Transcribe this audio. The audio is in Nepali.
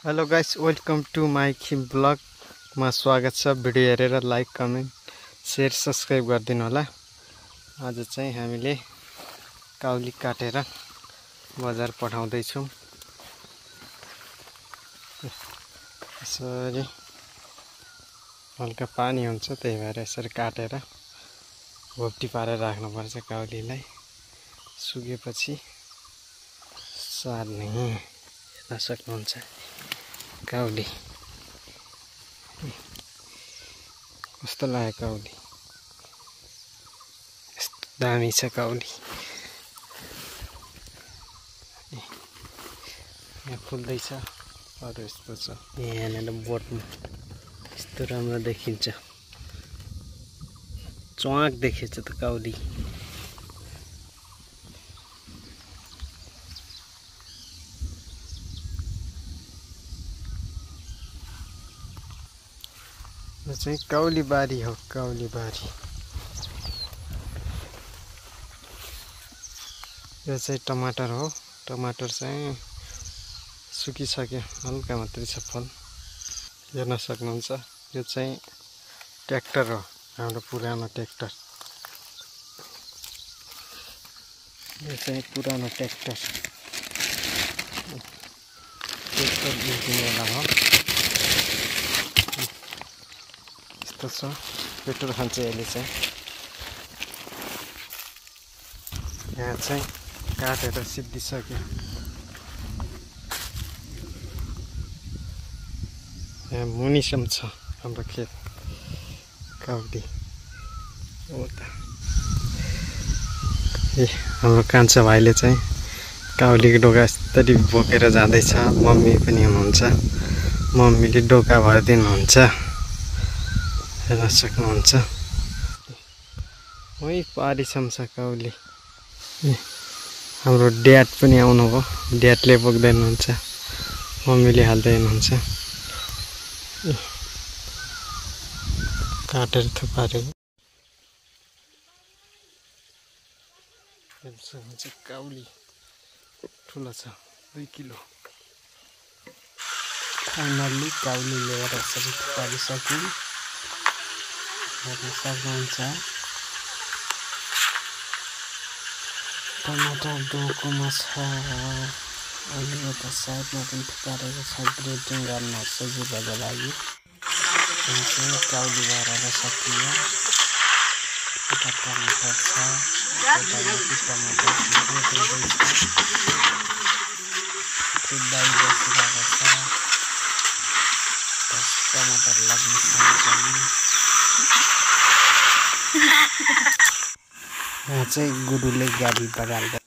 Hello guys, welcome to my खिम blog मा स्वागत छ। भिडियो हेरेर लाइक कमेन्ट शेयर सब्सक्राइब गरिदिनु होला। आज चाहिँ हामीले काउली काटेर बजार पठाउँदै छौं। यसरी हल्का पानी हुन्छ, त्यही भएर यसरी काटेर घोप्टी पारेर राख्नुपर्छ। काउलीलाई सुकेपछि सार्ने। हेर्न सक्नुहुन्छ काउली कस्तो लाग्यो। काउली यस्तो दामी छ काउली। यहाँ फुल्दैछ, अरू यस्तो छ। यहाँनिर बोटमा यस्तो राम्रो देखिन्छ, च्वाक देखिन्छ त काउली। यो चाहिँ काउली बारी हो, काउली बारी। यो चाहिँ टमाटर हो। टमाटर चाहिँ सुकिसक्यो, हल्का मात्रै छ फल। हेर्न सक्नुहुन्छ, यो चाहिँ ट्र्याक्टर हो, हाम्रो पुरानो ट्र्याक्टर। यो चाहिँ पुरानो ट्र्याक्टर इंजिनवाला हो। यस्तो छ, पेट्रोल खान्छ यसले चाहिँ। यहाँ चाहिँ काटेर सिद्धिसक्यो। यहाँ मुनिसम्म छ हाम्रो खेत काउली। ए हाम्रो कान्छा भाइले चाहिँ काउलीको डोका यसरी बोकेर जाँदैछ। मम्मी पनि हुनुहुन्छ, मम्मीले डोका भरिदिनुहुन्छ। हेर्न सक्नुहुन्छ, वही पारीसम्म छ काउली। हाम्रो ड्याड पनि आउनुभयो, ड्याडले बोक्दै हुनुहुन्छ, मम्मीले हाल्दै हुनुहुन्छ। काटेर थुपारेको काउली ठुलो छ, 2 किलो। फाइनल्ली काउली लिएर यसरी थुपारिसक्यौँ। हेर्न सक्नुहुन्छ, टमाटर डोकोमा छ। अनि यता साइडमा पनि थुपारेको छ, ग्रेडिङ गर्न सजिलोको लागि। काउली भएर सकियो। यता टमाटर छ, यतामाथि टमाटर बसिरहेको छ। टमाटर लाग्ने यहाँ चाहिँ गुरुले गाडी बगाल्दै